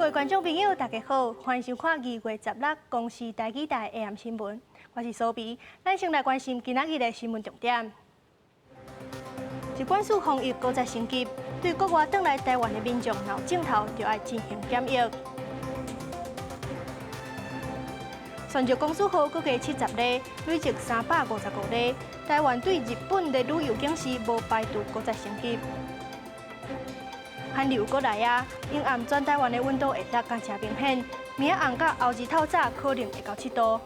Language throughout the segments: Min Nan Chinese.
位觀眾朋友，大家好，歡迎收看2月16公視台語台 AM 新聞，我是蘇比。咱先來關心今仔日的新聞重點。疾管署防疫閣再升級，對國外轉來台灣的民眾，若有症頭就愛進行檢疫。船隻公司號閣加70例，累計355例。台灣對日本的旅遊警示無排除閣再升級。寒流閣來啊！陰暗全台灣的溫度會落甲誠明顯，明仔暗佮後日透早可能會到7度。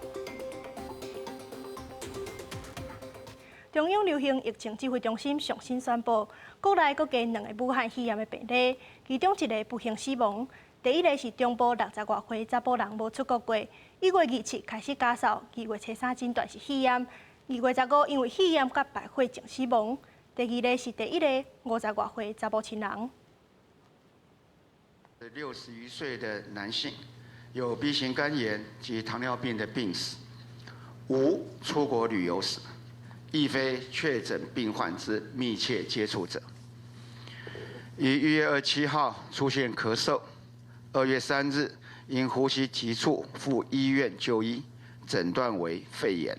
中央流行疫情指揮中心上新宣布，國內閣加兩个武漢肺炎的病例，其中一个不幸死亡。第一个是中部60外歲查埔人無出國過，1月27開始咳嗽，2月初三診斷是肺炎，2月15因為肺炎佮敗血症死亡。第二个是第一个50外歲查埔親人。61歲的男性，有 B 型肝炎及糖尿病的病史，無出國旅遊史，亦非確診病患之密切接觸者。於1月27號出現咳嗽，2月3日因呼吸急促赴醫院就醫，診斷為肺炎。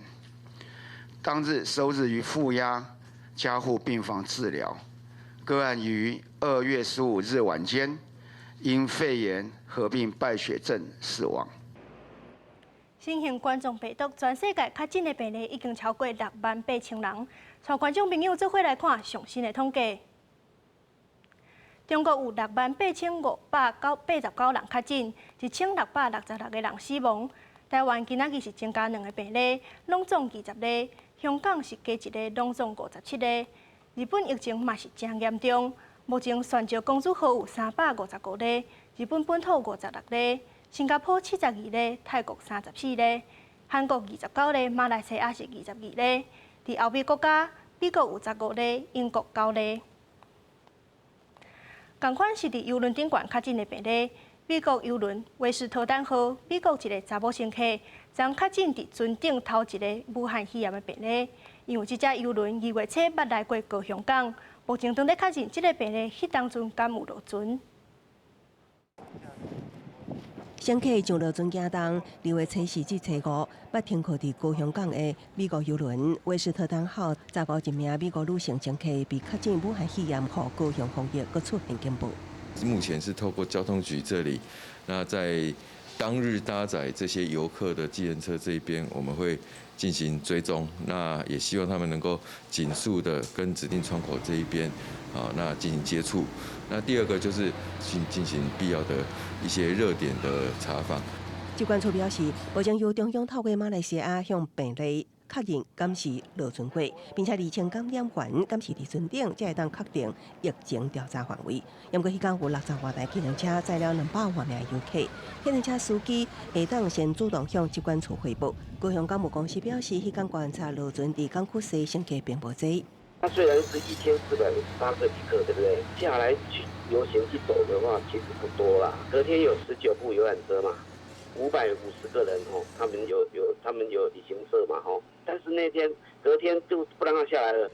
當日收治於負壓加護病房治療。個案於2月15日晚間因肺炎合併敗血症死亡。新型冠狀病毒全世界確診的病例已經超過6萬8千人。帶觀眾朋友做伙來看上新的統計。中國有6萬8589人確診，1666個人死亡。台灣今仔日是增加兩个病例，攏總20例。香港是加一个，攏總57个。日本疫情嘛是誠嚴重，目前船石公主號有355例，日本本土56例，新加坡72例，泰國34例，韓國29例，馬來西亞是22例。佇歐美國家，美國有15例，英國9例。仝款是佇郵輪頂懸確診的病例，美國郵輪威斯特丹號，美國一个查某乘客，昨確診佇船頂頭一个武漢肺炎的病例。因為這隻郵輪2月初捌來過高雄港，目前當咧確認這个病例，彼當陣敢有落船？乘客上落船行動，2月初四至初五，捌停靠佇高雄港的美國郵輪威斯特丹號，查五一名美國女性乘客被確診武漢肺炎，予高雄防疫閣出現警報。目前是透過交通局這裡，那在當日搭載這些遊客的計程車這邊，我們會進行追蹤。那也希望他們能夠盡速的跟指定窗口這一邊，啊，那進行接觸。那第二個就是進行必要的一些熱點的查訪。疾管處表示，目前由中央透過馬來西亞向病例確認敢是落船過，並且釐清感染源敢是佇船頂，才會當確定疫情調查範圍。毋過彼工有60外台計程車載了200外名遊客，計程車司機會當先主動向疾管處匯報。高雄港務公司表示，彼工觀察落船佇港區西乘客並無濟。它雖然是1458個旅客，對不對？下來去遊行去走的話，其實不多啦。隔天有19部遊覽車嘛，550個人吼，他們有旅行社嘛吼，但是那天隔天就不讓他下來了。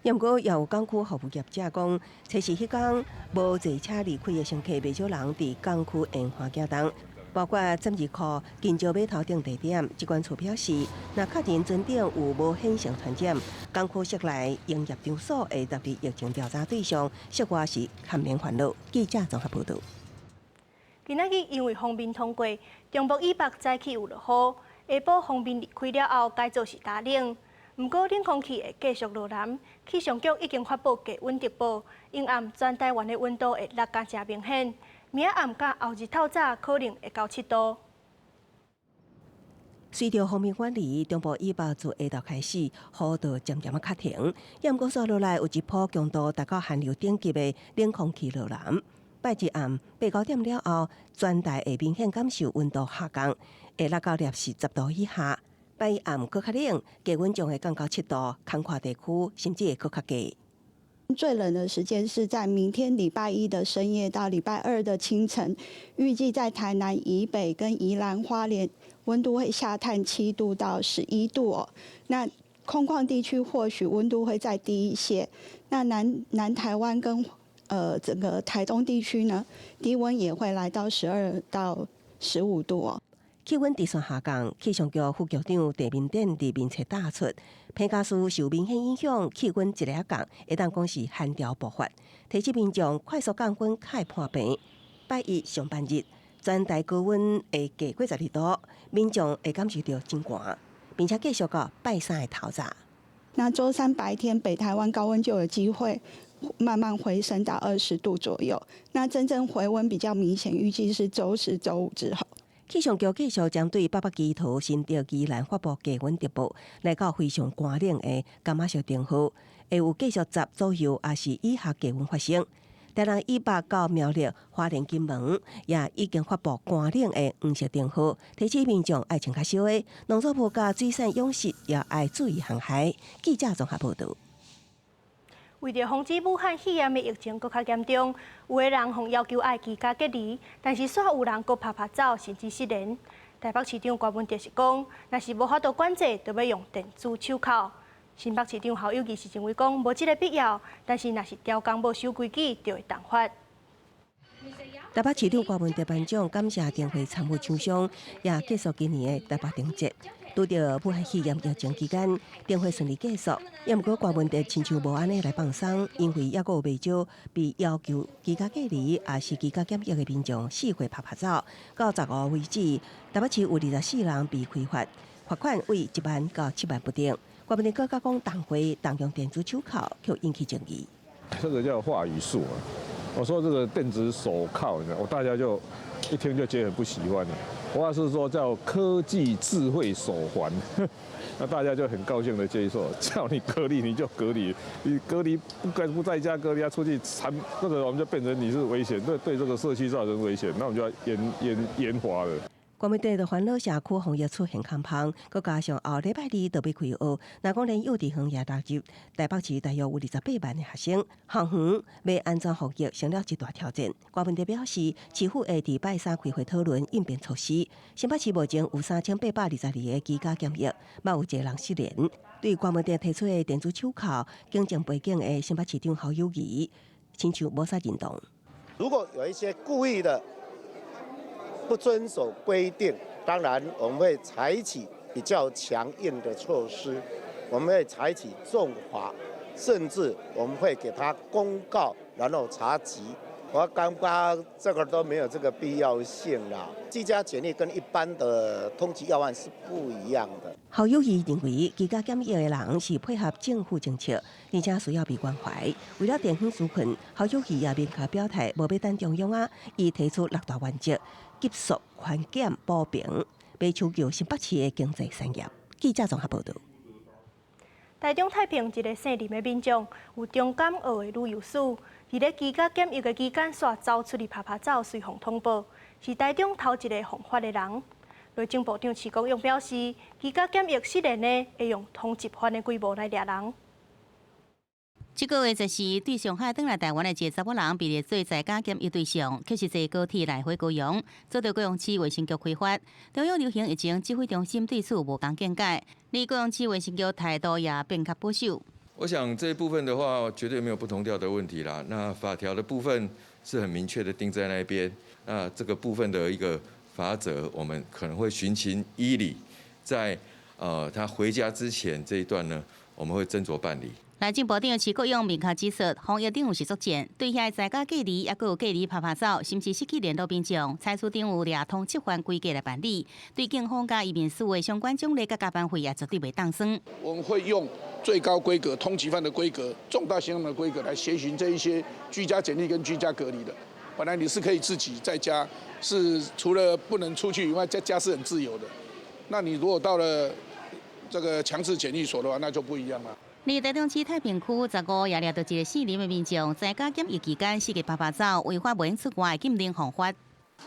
毋過也有港區服務業者講，初四彼工無坐車離開的乘客，袂少人佇港區沿岸行動，包括十字庫、金石碼頭等地點。疾管處表示，若確認船頂有無顯性傳染，港區室內營業場所會納入疫情調查對象，室外是豁免煩惱。記者綜合報導。今仔日因為鋒面通過，中部以北早起有落雨，下晡鋒面離開了後，改做是乾冷。毋過冷空氣會繼續落南，氣象局已經發布低溫特報，陰暗全台灣的溫度會落甲誠明顯。明仔暗佮後日透早可能會到7度。隨著鋒面遠離，中部以北自下晝開始，雨就漸漸仔較停。毋過煞落來有一波強度達到寒流等級的冷空氣落南。拜一暗8、9點了後，全台會明顯感受溫度下降，會落到攝氏10度以下。拜一暗閣較冷，低溫將會降到7度，空曠地區甚至會閣較低。最冷的時間是在明天禮拜一的深夜到禮拜二的清晨，預計在台南以北跟宜蘭花蓮溫度會下探7度到11度哦。那空曠地區或許溫度會再低一些。那南台灣跟整個台東地區呢，低溫也會來到12到15度哦。氣溫持續下降，氣象局副局長鄭明典佇面冊打出，彭佳嶼受明顯影響，氣溫一下降，會當講是寒潮爆發，提醒民眾快速降溫，較會破病。拜一上班日，全台高溫會低過12度，民眾會感受著真寒，並且繼續到拜三的透早。那週三白天北台灣高溫就有機會慢慢回升到20度左右。那真正回溫比較明顯，預計是週四、週五之後。氣象局繼續針對八北基桃、新竹、宜蘭發布低溫特報，來到非常寒冷的柑仔色燈號，會有繼續10左右，抑是以下低溫發生。台南以北到苗栗、花蓮、金門也已經發布寒冷的黃色燈號，提醒民眾愛穿較少的農作物佮水產養殖也愛注意航海。記者綜合報導。為著防止武漢肺炎的疫情閣較嚴重，有的人予要求愛居家隔離，但是煞有人閣趴趴走，甚至失聯。台北市長柯文哲是講，若是無法度管制，就欲用電子手銬。新北市長侯友宜是認為講無這个必要，但是若是刁工無守規矩，就會重罰。台北市長柯文哲頒獎感謝燈會參與廠商，也結束今年的台北燈節。拄著武漢肺炎疫情期間，燈會順利結束。也毋過柯文哲親像無按呢來放鬆，因為猶閣有袂少被要求居家隔離，抑是居家檢疫的民眾四處趴趴走。到15為止，台北市有24人被開罰，罰款為1萬到7萬不等。柯文哲閣講燈會動用電子手銬，卻引起爭議。這個叫話語術啊！我說這個電子手銬，我大家就一聽就覺得很不喜歡了。我要是說叫科技智慧手環，那大家就很高興的接受。叫你隔離你就隔離，你隔離不該不在家隔離，要出去傳，這個我們就變成你是危險，對對這個社區造成危險，那我們就要嚴嚴嚴罰了。柯文哲就煩惱社區防疫出現空縫，閣加上後禮拜二就欲開學，若講連幼稚園也納入，台北市大約有28萬的學生，學園欲按怎防疫成了一大挑戰。柯文哲表示，市府會佇拜三開會討論應變措施。新北市目前有3822个居家檢疫，嘛有一個人失聯。對柯文哲提出的電子手銬，警政背景的新北市長侯友宜，親像無啥認同。如果有一些故意的不遵守規定，當然我們會採取比較強硬的措施，我們會採取重罰，甚至我們會給他公告，然後查緝。我感覺這個都沒有這個必要性啦。居家檢疫跟一般的通緝要犯是不一樣的。侯友宜認為，居家檢疫的人是配合政府政策，而且需要被關懷。為了電子紓困，侯友宜也明確表態，無欲等中央啊，伊提出六大原則，急速寬減補評，欲搶救新北市的經濟產業。記者綜合報導。台中太平一个姓林的民眾有中感惡的旅遊史，佇咧居家檢疫的期間，煞走出去趴趴走，隨予通報，是台中頭一个予罰的人。內政部長徐國勇表示，居家檢疫失聯的，會用通緝犯的規模來掠人。這個月14對上海轉來台灣的一个查某人被列做在家檢疫對象，卻是坐高鐵來回高雄，遭到高雄市衛生局開罰。中央流行疫情指揮中心對此無仝見解，而高雄市衛生局態度也變較保守。我想這一部分的話，絕對沒有不同調的問題啦。那法條的部分是很明確的定在那邊，那這個部分的一個罰則，我們可能會循情依理，在他回家之前這一段呢，我們會斟酌辦理。內政部長徐國勇明確指出，防疫等於是作戰，對遐在家隔離，抑閣有隔離趴趴走，甚至失去聯絡民眾，採取等有掠通緝犯規格來辦理。對警方佮移民署的相關獎勵佮加班費也絕對袂當算。我們會用最高規格、通緝犯的規格、重大刑案的規格來協尋這一些居家檢疫跟居家隔離的。本來你是可以自己在家，是除了不能出去以外，在家是很自由的。那你如果到了這個強制檢疫所的話，那就不一樣了。佇台中市太平區15也掠著一个姓林的民眾，在家檢疫期間四處趴趴走，違反袂出外禁令予罰。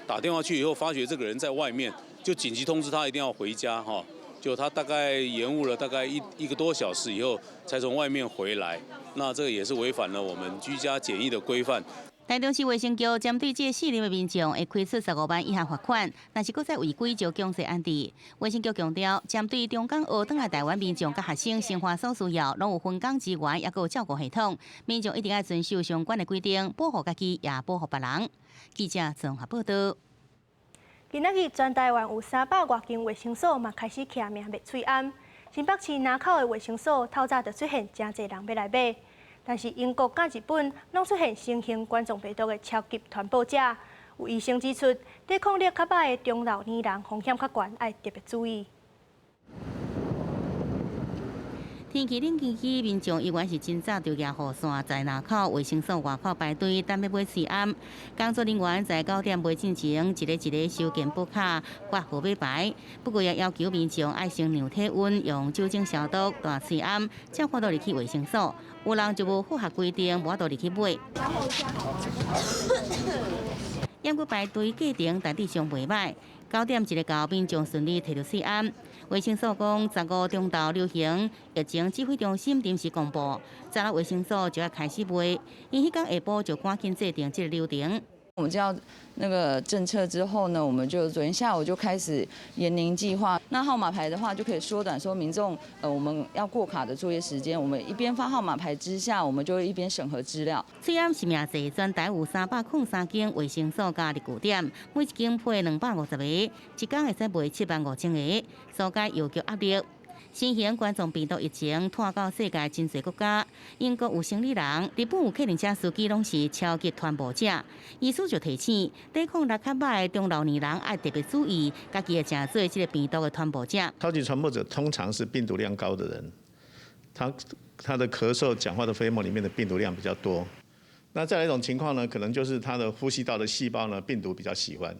打電話去以後，發覺這個人在外面，就緊急通知他一定要回家哈。就他大概延誤了大概一個多小時以後，才從外面回來。那這個也是違反了我們居家檢疫的規範。台中市衛生局針對這四類的民眾，會開出15萬以下罰款，若是閣再違規就強制安置。衛生局強調，針對中港澳轉來台灣民眾佮學生生活所需要，攏有分工資源，抑閣有照顧系統，民眾一定愛遵守相關的規定，保護家己，也保護別人。記者綜合報道。今仔日全台灣有300外間衛生所嘛開始徛名賣喙罨，新北市林口的衛生所透早就出現誠濟人欲來買。但是英國佮日本攏出現新型冠狀病毒的超級傳播者，有醫生指出，抵抗力較䆀的中老年人風險較懸，愛特別注意。天氣冷氣起，民眾依然是真早就舉雨傘，在林口衛生所外口排隊等欲買喙罨。工作人員在9點賣進前，一个一个收健保卡、掛號碼牌。不過也要求民眾愛先量體溫，用酒精消毒，戴喙罨，才法度入去衛生所。有人就無符合規定，無法度入去買。猶閣排隊過程大致上袂䆀。9點一个到，民眾順利提著喙罨。衛生所講，15中晝流行疫情指揮中心臨時公布，早晝衛生所就欲開始賣。𪜶彼工下晡就趕緊制定這个流程。我們知道那個政策之後呢，我們就昨天下午就開始研擬計劃。那號碼牌的話，就可以縮短說民眾我們要過卡的作業時間。我們一邊發號碼牌之下，我們就會一邊審核資料。喙罨實名制，全台有303間衛生所佮據點，每一間配250個，一工會使賣7萬5千個，紓解藥局壓力。新型冠狀病毒疫情拖到世界真濟國家，英國有生理人，日本有客運車司機攏是超級傳播者。醫師就提醒，抵抗力較䆀的中老年人愛特別注意，家己會成做這个病毒的傳播者。超級傳播者通常是病毒量高的人，他的咳嗽、講話的飛沫裡面的病毒量比較多。那再來一種情況呢，可能就是他的呼吸道的細胞呢，病毒比較喜歡。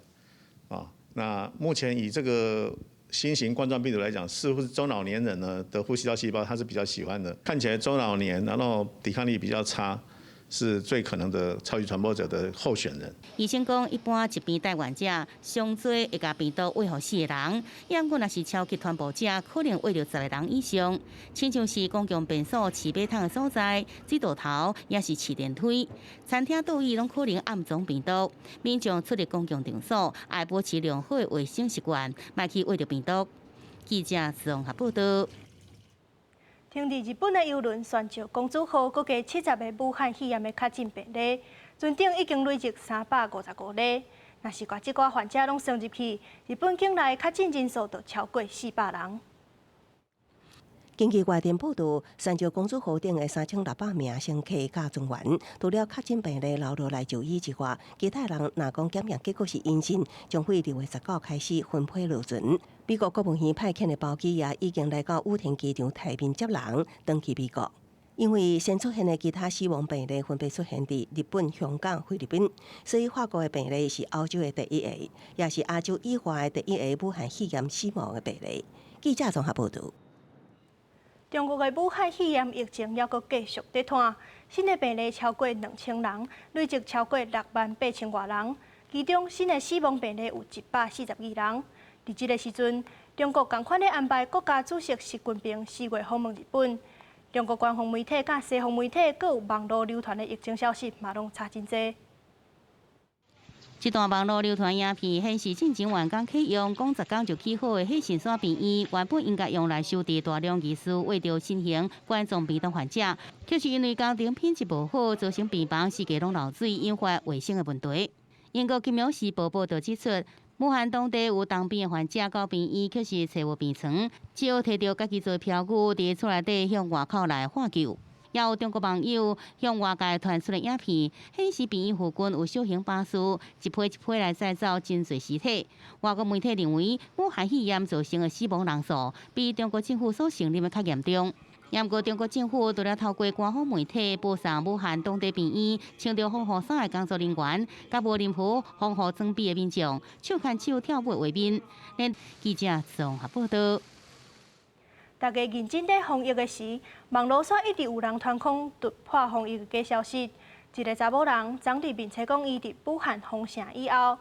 啊，那目前以這個新型冠狀病毒來講，似乎是中老年人呢的呼吸道細胞，他是比較喜歡的。看起來中老年，然後抵抗力比較差，是最可能的超級傳播者的候選人。醫生講，一般疾病帶原者上濟會共病毒餵予四个人，猶閣若是超級傳播者，可能餵著10個人以上。親像是公共便所、飼馬桶的所在、水道頭，抑是飼電梯、餐廳桌椅，攏可能暗藏病毒。民眾出入公共場所，愛保持良好的衛生習慣，莫去餵著病毒。記者綜合報道。停佇日本的郵輪船石公主號，閣加70个武漢肺炎的確診病例，船頂已經累積355例。若是共這寡患者攏算入去，日本境內確診人數就超過400人。根據外電報道，船石公主號頂的3600名乘客佮船員，除了確診病例留落來就醫之外，其他人若講檢驗結果是陰性，將會2月19開始分批落船。美國國務院派遣的包機也已經來到羽田機場待命接人，轉去美國。因為先出現的其他死亡病例分別出現佇日本、香港、菲律賓，所以法國的病例是歐洲的第一个，也是亞洲以外的第一个武漢肺炎死亡的病例。記者綜合報道。中國的武漢肺炎疫情猶閣繼續佇拖，新的病例超過2000人，累計超過6萬8千外人，其中新的死亡病例有142人。佇這个時陣，中國仝款咧安排國家主席習近平4月訪問日本。中國官方媒體佮西方媒體，閣有網路流傳的疫情消息，嘛攏差真濟。這段網路流傳影片顯示，進前員工啟用講10工就起好的火神山病院，原本應該用來收治大量疑似罹著新型冠狀病毒患者，卻是因為工程品質無好，造成病房四界攏漏水，引發衛生的問題。英國金融時報報道指出，武漢當地有當病的患者到病院，卻是揣無病床，只好提著家己做票據，佇厝內底向外口來喝救。也有中國網友向外界傳出的影片，顯示病院附近有小型巴士，一批一批來載走真濟屍體。外國媒體認為，武漢肺炎造成的死亡人數比中國政府所承認的較嚴重。毋過中國政府除了透過官方媒體播送武漢當地病院穿著防護衫的工作人員，佮無任何防護裝備的民眾手牽手跳舞的畫面。記者綜合報道。大家認真咧防疫的時，網路煞一直有人傳講突破防疫的假消息。一个查某人昨佇面冊講，伊佇武漢封城以後，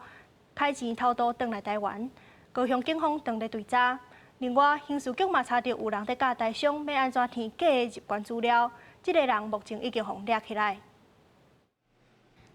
開錢偷渡轉來台灣，高雄警方正咧追查。另外，刑事局嘛查著有人佇教台商欲按怎填假的入關資料，這个人目前已經予掠起來。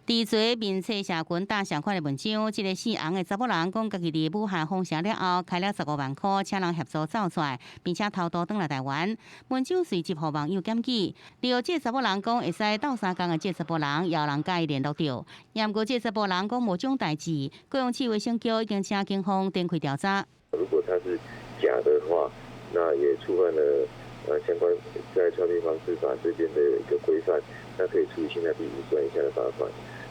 佇做面冊社群打相款的文章，這个姓洪的查某人講，家己佇武漢封城了後，開了15萬箍，請人協助走出來，並且偷渡轉來台灣。文章隨即予網友檢舉。了這个查某人講會使鬥相共的這个查埔人，也有人共伊聯絡著。毋過這个查埔人講無這種代誌，高雄市衛生局已經請警方展開調查。如果他是假的話，那也觸犯了相關在傳染病防治法這邊的一個規範，那可以處以新台幣50萬以下的罰款。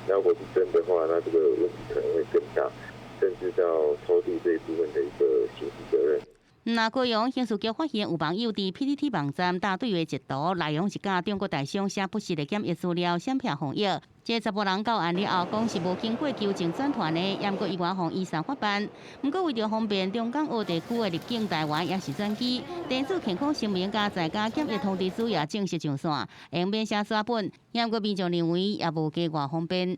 那如果是真的話，那這個問題可能會更大，甚至到偷渡這一部分的一個刑事責任。那高雄刑事局發現有網友佇 PTT 網站打對話截圖，內容是佮中國大商寫不實的檢疫資料，閃騙防疫。這個查埔人到案了後，講是無經過求證轉傳的，毋過伊願予移送法辦。毋過為著方便中港澳地區的入境台灣抑是轉機，電子健康聲明佮在家檢疫通知書也正式上線，會用免寫紙本。毋過民眾認為也無加偌方便。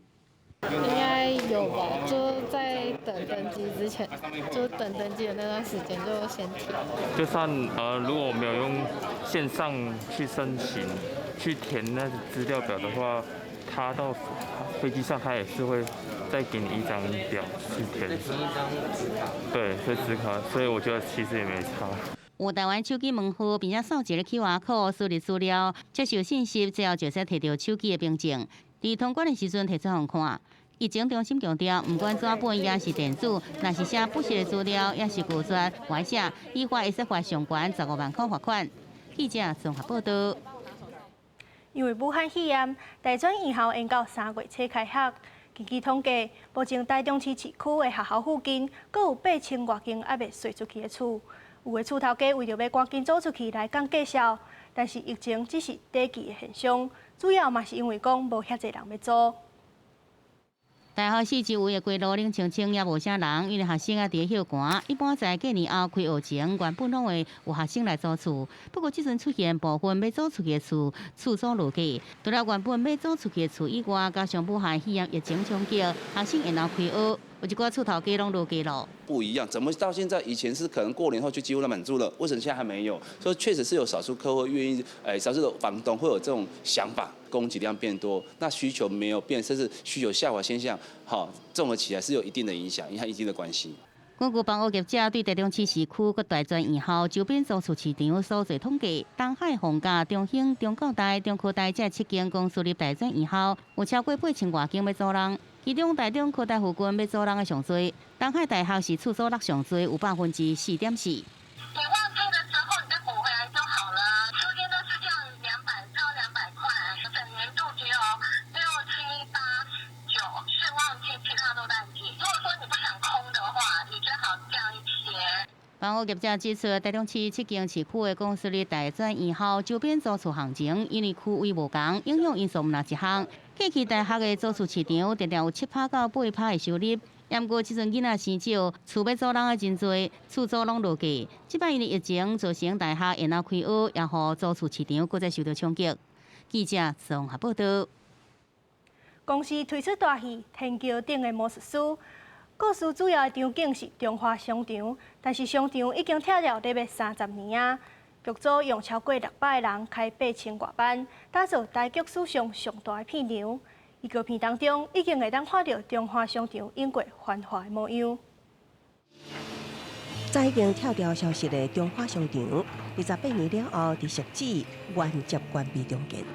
應該有吧，就在等登機之前，就等登機的那段時間就先填。就算如果我沒有用線上去申請、去填那個資料表的話，他到飛機上他也是會再給你一張表去填。對，是紙卡，所以我覺得其實也沒差。有台灣手機門號，並且掃一個 QR code 輸入資料，接受信息，最後就會提著手機的憑證。佇通關的時陣提出予看。疫情中心強調，毋管紙本抑是電子，若是寫不實的資料，抑是拒絕，或者依法會使罰上懸15萬箍罰款。記者綜合報道。因為武漢肺炎，大專院校延到3月初開學。根據統計，目前台中市市區的學校附近，閣有8000外間猶未稅出去的厝。有的厝頭家為著欲趕緊租出去來降價數，但是疫情只是短期的現象，主要嘛是因為講無遐濟人欲租。大學四周圍的街路冷清清，也無啥人，因為學生猶佇歇寒。一般在過年後開學前，原本攏會有學生來租厝。不過這陣出現部分欲租出去的厝，厝租落價。除了原本欲租出去的厝以外，加上武漢肺炎疫情衝擊，學生延後開學，有一寡厝頭家攏落價囉。不一樣，怎麼到現在？以前是可能過年後就幾乎都滿住了，為什麼現在還沒有？所以確實是有少數客戶願意，少數的房東會有這種想法，供給量變多，那需求沒有變，甚至需求下滑現象，好，綜合起來是有一定的影響，影響一定的關係。根據房屋業者對台中市市區佮大專院校周邊租厝市場所做統計，東海逢甲、中興、中教大、中科大這七間公私立大專院校，有超過8000外間欲租人。其中台中科大附近欲租人的上濟，東海大學是厝租率上濟，有4.4%。你旺季的時候你再補回來就好了。秋天都是這樣，200超200塊，整年度只有6、7、8、9是旺季，其他都淡季。如果說你不想空的話，你最好降一些。房屋業者指出，台中市七間市區的公私立大專院校周邊租厝行情，因為區位無仝，影響因素毋但一項。過去大學的租厝市場，定定有7%到8%的收入。毋過這陣囡仔生少，厝欲租人的真濟，厝租攏落價。這擺因為疫情造成大學延後開學，也予租厝市場閣再受到衝擊。記者綜合報道。公視推出大戲《天橋頂的魔術師》，故事主要的場景是中華商場，但是商場已經拆了咧欲30年啊。劇組用超過600個人開8000外萬，打造台劇史上上大的片場。預告片當中已經會當看著中華商場永過繁華的模樣。早已經拆掉消失的中華商場，28年了後，佇汐止完結關閉重建。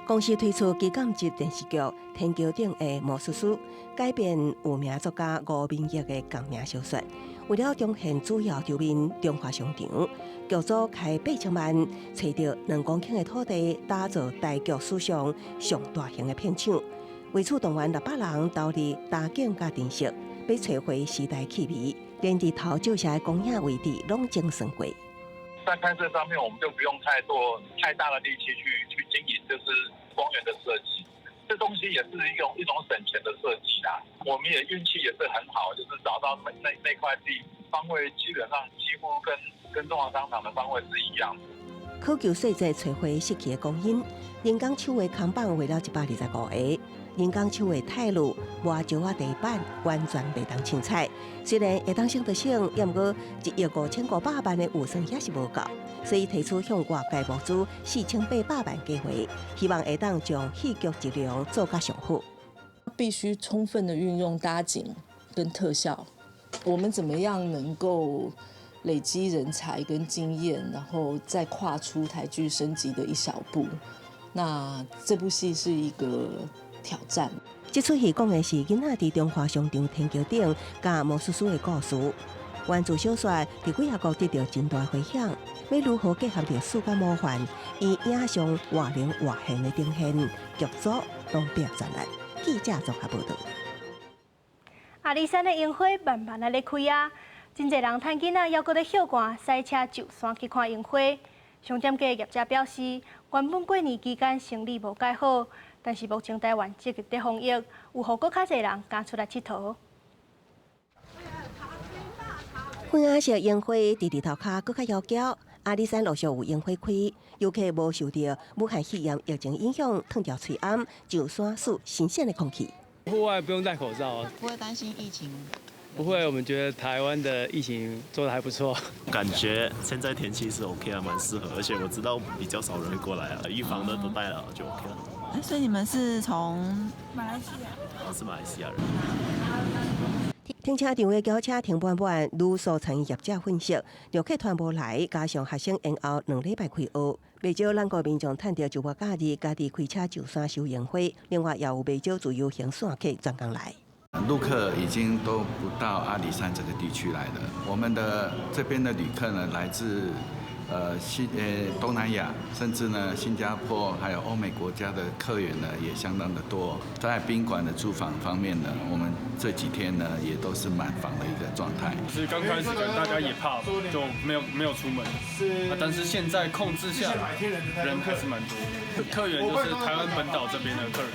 公視推出旗艦級電視劇《天橋頂的魔術師》，改編有名作家吳明益的仝名小說。為了重現主要場面中華商場，劇組開8000萬，揣著2公頃的土地，打造台劇史上上大型的片場。為此動員600人投入搭景佮陳設，欲揣回時代氣味，連日頭照射的光影位置攏精算過。在拍攝上面，我們就不用太多太大的力氣去經營，就是光源的設計。這東西也是一種省錢的設計啦。我們也運氣也是很好，就是找到那塊地方位，基本上幾乎跟中華商場的方位是一樣的。考究細節，揣回失去的光陰，人工手畫看板畫了125個，人工手畫泰路磨石仔地板完全袂當凊彩。雖然會當省就省，也毋過1億5500萬的預算也是無夠，所以提出向外界募資4800萬計畫，希望會當將戲劇質量做較上好。必須充分的運用搭景跟特效。我們怎麼樣能夠累積人才跟經驗，然後再跨出台劇升級的一小步？那這部戲是一個挑戰。這齣戲講的是囡仔佇中華商場天橋頂佮魔術師的故事。原著小說佇幾若國得著真大迴響。欲如何結合歷史佮魔幻，以影像活靈活現的呈現，劇組攏拼全力。記者綜合報導。阿里山的櫻花慢慢仔咧開啊，真濟人趁囡仔猶閣咧歇寒，駛車上山去看櫻花。商店街業者表示，原本過年期間生理無蓋好，但是目前台灣積極佇防疫，有予閣較濟人敢出來𨑨迌。粉紅色櫻花佇日頭跤閣較妖嬌。阿里山陸續有櫻花開，遊客無受著武漢肺炎疫情影響，褪掉喙罨，上山吸新鮮的空氣。戶外不用戴口罩，不會擔心疫情？不會，我們覺得台灣的疫情做得還不錯。感覺現在天氣是 OK 啊，蠻適合，而且我知道比較少人會過來啊，預防的都戴了就 OK 了。哎，所以你們是從馬來西亞？我是馬來西亞人。停車場的轎車停滿滿，旅宿餐飲業者分析，遊客團無來，加上學生延後2禮拜開學，袂少咱國民眾趁著周末假日，家己開車上山賞櫻花。另外，也有袂少自由行散客專工來。陸客已經都不到阿里山這個地區來了。我們的這邊的旅客呢，來自東南亞，甚至呢新加坡，還有歐美國家的客源呢，也相當的多。在賓館的住房方面呢，我們這幾天呢也都是滿房的一個狀態。是剛開始可能大家也怕，就沒有出門。但是現在控制下來，人還是蠻多。客源就是台灣本島這邊的客人。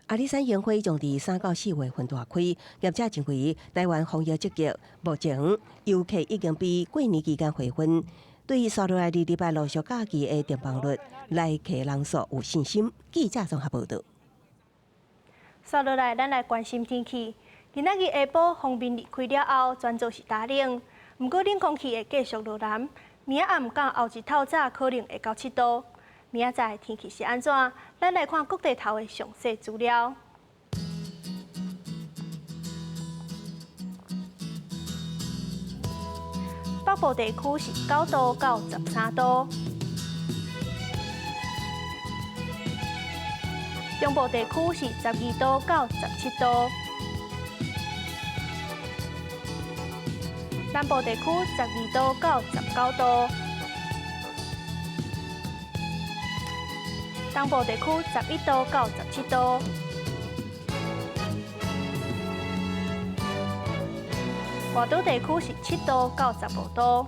阿里山櫻花將佇3到4月份大開，業者認為台灣防疫積極，目前遊客已經比過年期間回溫。對於紲落來二禮拜陸續假期的訂房率，來客人數有信心。記者綜合報導。紲落來，咱來關心天氣。今仔日下晡鋒面離開了後，轉做是焦冷。毋過冷空氣會繼續落南，明仔暗到後日透早可能會到7度。明仔載天氣是按怎？咱來看各地頭的詳細資料。北部地區是9度到13度，中部地區是12度到17度，南部地區12度到19度，東部地區11度到17度。外島地區是7度到15度。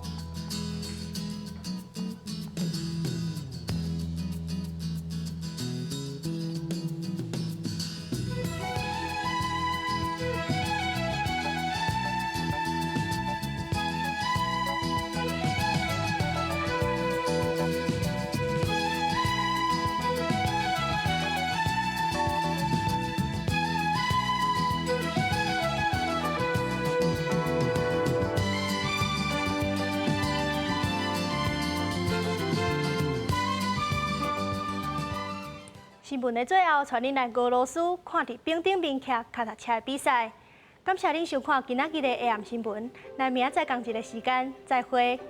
新聞的最後，帶恁來俄羅斯看佇冰頂面騎跤踏車的比賽。感謝恁收看今仔日的下暗新聞，咱明仔載仝一个時間再會。